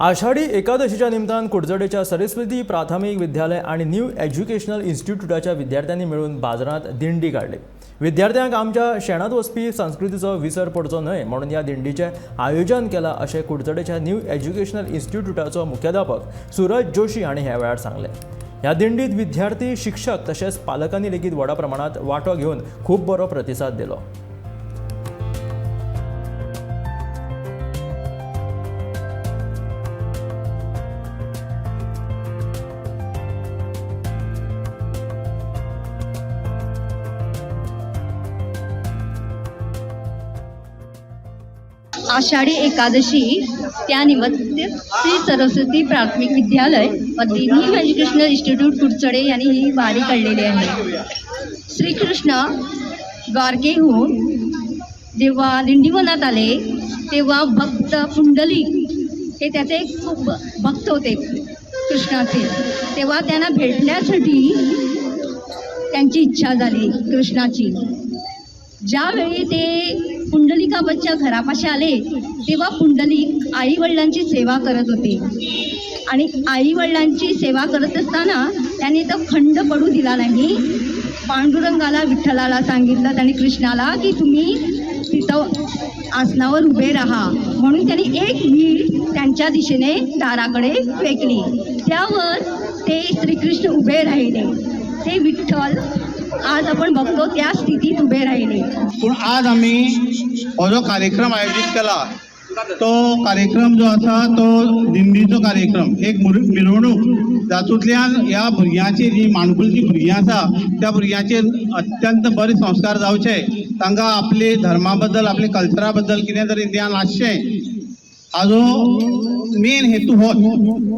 आषाढी एकादशीच्या निमतान कुडचडेच्या सरस्वती प्राथमीक विद्यालय आनी न्यू एज्युकेशनल इन्स्टिट्यूटाच्या विद्यार्थ्यांनी मेळून बाजारांत दिंडी काडली. विद्यार्थ्यांक आमच्या शेणांत वचपी संस्कृतीचो विसर पडचो न्हय म्हणून ह्या दिंडीचें आयोजन केलां अशें कुडचडेच्या न्यू एज्युकेशनल इन्स्टिट्यूटाचो मुख्याध्यापक सुरज जोशी हांणी ह्या वेळार सांगलें. ह्या दिंडीत विद्यार्थी, शिक्षक तशेंच पालकांनी लेगीत व्हडा प्रमाणांत वांटो घेवन खूब बरो प्रतिसाद दिलो. आषाढी एकादशी त्यानिमित्त श्री सरस्वती प्राथमिक विद्यालय व न्यू एज्युकेशनल इन्स्टिट्यूट कुडचडे यांनी ही वारी काढलेली आहे. श्रीकृष्ण द्वारकेहून जेव्हा दिंडीवनात आले तेव्हा भक्त पुंडलिक हे त्याचे खूप भक्त होते कृष्णाचे. तेव्हा त्यांना भेटण्यासाठी त्यांची इच्छा झाली कृष्णाची. ज्यावेळी ते पुंडलिकाबाच्या घरापाशी आले तेव्हा पुंडलिक आई वडिलांची सेवा करत होते आणि आई वडिलांची सेवा करत असताना त्यांनी तो खंड पडू दिला नाही. पांडुरंगाला, विठ्ठलाला सांगितलं त्यांनी, कृष्णाला, की तुम्ही तिथं आसनावर उभे राहा, म्हणून त्यांनी एक वीट त्यांच्या दिशेने दाराकडे फेकली. त्यावर ते श्रीकृष्ण उभे राहिले. ते विठ्ठल आज आपण बघतो त्या स्थितीत उभे राहिले. पूण आज आमी हो जो कार्यक्रम आयोजीत केला तो कार्यक्रम जो आसा तो दिंडीचो कार्यक्रम, एक मिरवणूक, जातूंतल्यान ह्या भुरग्यांची, जी माणकुलची भुरगीं आसा त्या भुरग्यांचेर अत्यंत बरे संस्कार जावचे, तांकां आपले धर्मा बद्दल, आपले कल्चरा बद्दल कितें तरी ज्ञान आसचें, हाजो मेन हेतू होच.